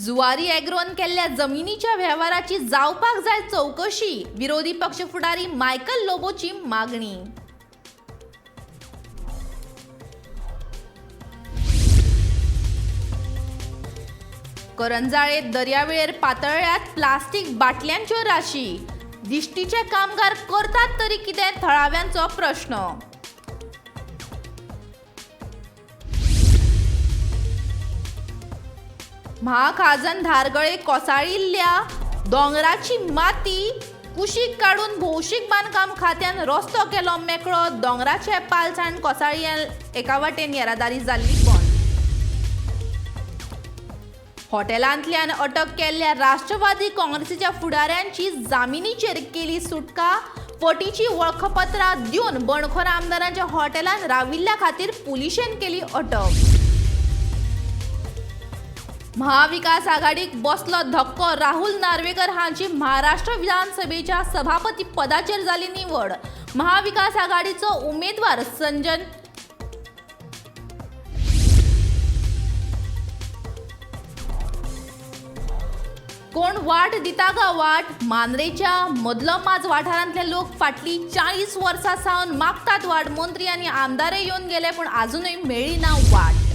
जुवारी एग्रोन केल्ल्या जमिनीच्या वेव्हाराची जावपाक जाय चवकशी, विरोधी पक्ष फुडारी मायकल लोबोची मागणी. करंजाळे दर्यावेळेर पातळ्ळ्यात प्लास्टीक बाटल्यांच्यो राशी, दिश्टीचे कामगार करतात तरी कितें, थळाव्यांचो प्रश्न. महाखाजन धारगळे कोसळिल्ल्या दोंगराची माती कुशीक काडून भौशीक बांदकाम खात्यान रस्तो केलो मेकळो. दोंगराचे पालसाण कोसळिल्ल्यान एका वाटेन येरादारी जाल्ली बंद. हॉटेलांतल्यान अटक केल्ल्या राष्ट्रवादी काँग्रेसीच्या फुडाऱ्यांची जामिनीचेर केली सुटका. फटीची वळखपत्रां दिवन बंडखोर आमदारांच्या हॉटेलांत राविल्ल्या खातीर पुलिशेन केली अटक. महाविकास आघाडीक बसलो धक्को. राहुल नार्वेकर हांची महाराष्ट्र विधानसभेच्या सभापती पदाचेर जाली निवड. महाविकास आघाडीचो उमेदवार संजन कोण वाट दिता गा वाट. मांद्रेच्या मदलोमाज वाठारांतले लोक फाटली 40 वर्सां सावन मागतात वाट. मंत्री आनी आमदारय येवन गेले, पूण आजुनूय मेळ्ळी ना वाट.